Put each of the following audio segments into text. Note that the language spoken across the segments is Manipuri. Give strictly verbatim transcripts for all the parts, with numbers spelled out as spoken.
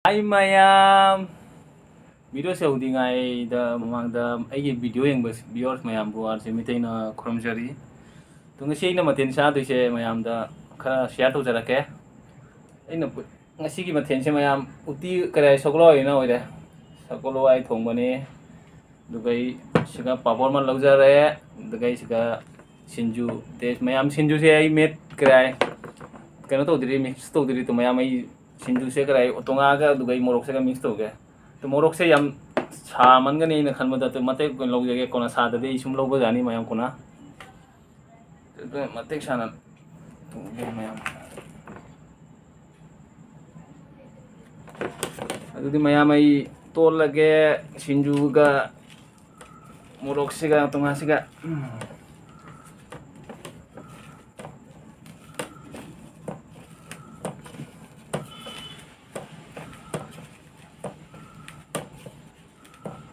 ꯑꯩ ꯃꯌꯥꯝ, ꯚꯤꯗꯤꯑꯣꯁꯦ ꯍꯧꯗ꯭ꯔꯤꯉꯩꯗ ꯃꯃꯥꯡꯗ ꯑꯩꯒꯤ ꯚꯤꯗꯤꯑꯣ ꯌꯦꯡꯕ ꯚꯤꯌꯨꯋꯔꯁ ꯃꯌꯥꯝꯕꯨ ꯑꯥꯔ ꯖꯦ ꯃꯤꯇꯩꯅ ꯈꯨꯔꯨꯝꯖꯔꯤ꯫ ꯑꯗꯣ ꯉꯁꯤ ꯑꯩꯅ ꯃꯊꯦꯜ ꯆꯥꯗꯣꯏꯁꯦ ꯃꯌꯥꯝꯗ ꯈꯔ ꯁꯤꯌꯥꯔ ꯇꯧꯖꯔꯛꯀꯦ꯫ ꯑꯩꯅ ꯄꯨ-, ꯉꯁꯤꯒꯤ ꯃꯊꯦꯜꯁꯦ ꯃꯌꯥꯝ ꯎꯇꯤ ꯀꯔꯤ ꯍꯥꯏ ꯁꯒꯣꯜ ꯍꯋꯥꯏꯅ ꯑꯣꯏꯔꯦ꯫ ꯁꯒꯣꯜ ꯍꯋꯥꯏ ꯊꯣꯡꯕꯅꯦ꯫ ꯑꯗꯨꯒ ꯑꯩ ꯁꯤꯒ ꯄꯥꯄꯣꯔ ꯑꯃ ꯂꯧꯖꯔꯦ꯫ ꯑꯗꯨꯒ ꯑꯩ ꯁꯤꯒ ꯁꯤꯡꯖꯨ, ꯇꯦꯁ ꯃꯌꯥꯝ ꯁꯤꯡꯖꯨꯁꯦ ꯑꯩ ꯃꯦꯠ ꯀꯔꯤ ꯍꯥꯏ, ꯀꯩꯅꯣ ꯇꯧꯗ꯭ꯔꯤ, ꯃꯤꯛꯁ ꯇꯧꯗ꯭ꯔꯤ꯫ ꯑꯗꯨ ꯃꯌꯥꯝ ꯑꯩ ꯁꯤꯡꯖꯨꯁꯦ ꯀꯔꯤ ꯍꯥꯏ, ꯇꯣꯉꯥꯟꯒ ꯑꯗꯨꯒ ꯑꯩ ꯃꯣꯔꯣꯛꯁꯤꯒ ꯃꯤꯛꯁ ꯇꯧꯒꯦ꯫ ꯑꯗꯨ ꯃꯣꯔꯣꯛꯁꯦ ꯌꯥꯝ ꯁꯥꯃꯟꯒꯅꯤ ꯑꯩꯅ ꯈꯟꯕꯗ, ꯑꯗꯨ ꯃꯇꯦꯛ ꯑꯣꯏꯅ ꯂꯧꯖꯒꯦ, ꯀꯣꯟꯅ ꯁꯥꯗꯗꯤ ꯑꯩ ꯁꯨꯝ ꯂꯧꯕ ꯌꯥꯅꯤ ꯃꯌꯥꯝ ꯀꯣꯟꯅ꯫ ꯑꯗꯨ ꯃꯇꯦꯛ ꯁꯥꯅ ꯇꯧꯒꯦ ꯃꯌꯥꯝ꯫ ꯑꯗꯨꯗꯤ ꯃꯌꯥꯝ ꯑꯩ ꯇꯣꯠꯂꯒꯦ ꯁꯤꯡꯖꯨꯒ ꯃꯣꯔꯣꯛꯁꯤꯒ ꯇꯣꯉꯥꯟꯁꯤꯒ꯫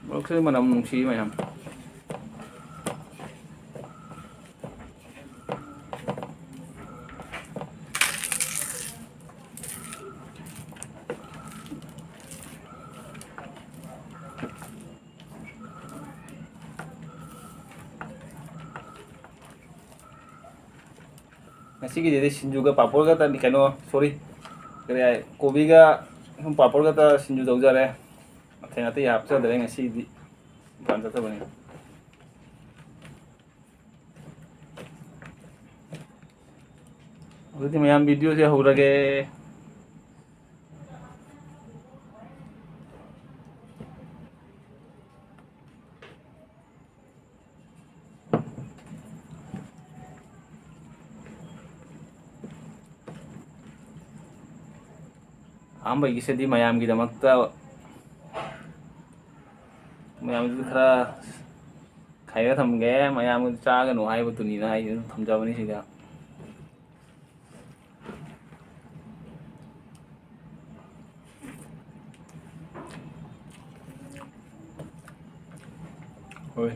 ꯃꯣꯔꯣꯛꯁꯦ ꯃꯅꯝ ꯅꯨꯡꯁꯤ ꯃꯌꯥꯝ꯫ ꯉꯁꯤꯒꯤꯗꯤ ꯁꯤꯡꯖꯨꯒ ꯄꯥꯄꯣꯔꯒ ꯇꯅꯤ, ꯀꯩꯅꯣ, ꯁꯣꯔꯤ, ꯀꯔꯤ ꯍꯥꯏ, ꯀꯣꯕꯤꯒ ꯁꯨꯝ ꯄꯥꯄꯣꯔꯒ ꯇ ꯁꯤꯡꯖꯨ ꯇꯧꯖꯔꯦ꯫ ꯃꯊꯦꯜ ꯑꯇꯩ ꯍꯥꯞꯆꯗ꯭ꯔꯦ ꯉꯁꯤꯗꯤ, ꯗꯨꯀꯥꯟ ꯆꯠꯇꯕꯅꯤꯅ꯫ ꯑꯗꯨꯗꯤ ꯃꯌꯥꯝ ꯚꯤꯗꯤꯑꯣꯁꯦ ꯍꯧꯔꯒꯦ꯫ ꯑꯍꯥꯟꯕꯒꯤꯁꯤꯗꯤ ꯃꯌꯥꯝꯒꯤꯗꯃꯛꯇ, ꯃꯌꯥꯝꯁꯨ ꯈꯔ ꯈꯥꯏꯔ ꯊꯝꯒꯦ꯫ ꯃꯌꯥꯝ ꯆꯥꯒꯅꯨ ꯍꯥꯏꯕꯗꯨꯅꯤꯅ ꯑꯩ ꯑꯗꯨꯝ ꯊꯝꯖꯕꯅꯤ ꯁꯤꯗ꯫ ꯍꯣꯏ꯫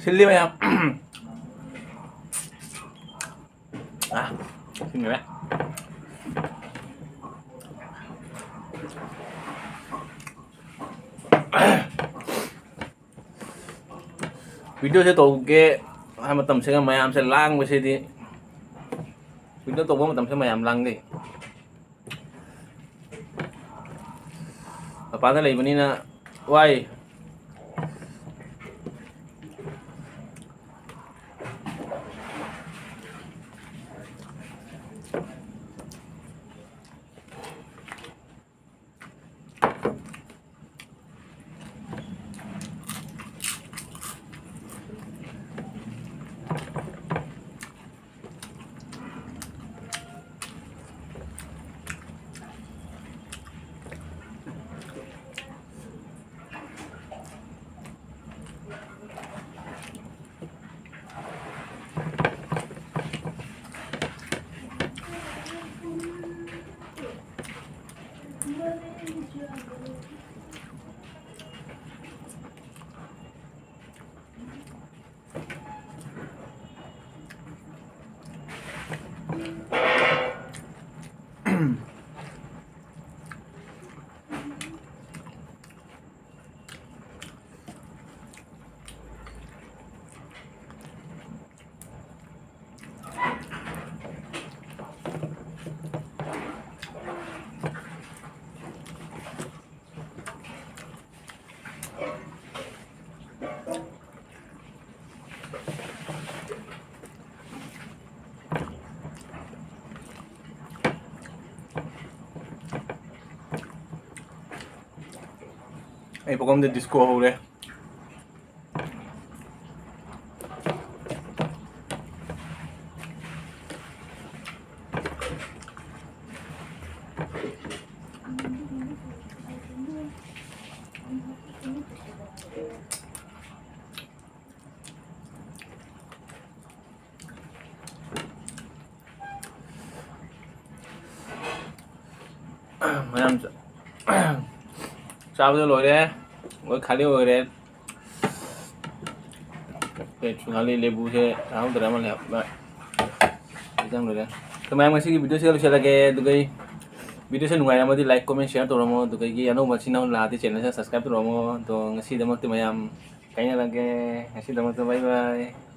ꯁꯤꯜꯂꯤ ꯃꯌꯥꯝ꯫ ꯑꯥ, ꯁꯤꯟꯈ꯭ꯔꯦ꯫ ꯚꯤꯗꯤꯑꯣꯁꯦ ꯇꯧꯒꯦ ꯍꯥꯏ ꯃꯇꯝꯁꯤꯒ ꯃꯌꯥꯝꯁꯦ ꯂꯥꯡꯕꯁꯤꯗꯤ, ꯚꯤꯗꯤꯑꯣ ꯇꯧꯕ ꯃꯇꯝꯁꯤꯗ ꯃꯌꯥꯝ ꯂꯥꯡꯅꯩ꯫ ꯃꯄꯥꯟꯗ ꯂꯩꯕꯅꯤꯅ ꯋꯥꯏ꯫ ꯑꯩ ꯄꯣꯛꯐꯝꯗ ꯗꯤꯁꯀꯣ ꯍꯧꯔꯦ꯫ ꯃꯌꯥꯝ ꯆ-, ꯆꯥꯕꯗ ꯂꯣꯏꯔꯦ, ꯂꯣꯏ ꯈꯥꯂꯤ ꯑꯣꯏꯔꯦ꯫ ꯄ꯭ꯂꯦꯠꯁꯨ ꯈꯥꯂꯤ, ꯂꯦꯕꯨꯁꯦ ꯆꯥꯍꯧꯗ꯭ꯔꯦ, ꯑꯃ ꯂꯩꯍꯧ-, ꯆꯪꯂꯨꯔꯦ꯫ ꯑꯗꯣ ꯃꯌꯥꯝ, ꯉꯁꯤꯒꯤ ꯚꯤꯗꯤꯑꯣꯁꯤꯗ ꯂꯣꯏꯁꯤꯜꯂꯒꯦ꯫ ꯑꯗꯨꯒ ꯚꯤꯗꯤꯑꯣꯁꯦ ꯅꯨꯡꯉꯥꯏꯔꯝꯃꯗꯤ like, comment, share ꯇꯧꯔꯝꯃꯣ꯫ ꯑꯗꯨꯒ ꯑꯩꯒꯤ ꯑꯅꯧꯕ ꯆꯦꯅꯦꯜ ꯂꯥꯛꯑꯗꯤ ꯆꯦꯅꯦꯜꯁꯦ subscribe ꯇꯧꯔꯝꯃꯣ꯫ ꯑꯗꯣ ꯉꯁꯤꯗꯃꯛꯇꯤ ꯃꯌꯥꯝ ꯀꯥꯏꯅꯔꯒꯦ꯫ ꯉꯁꯤꯗꯃꯛꯇ bye bye꯫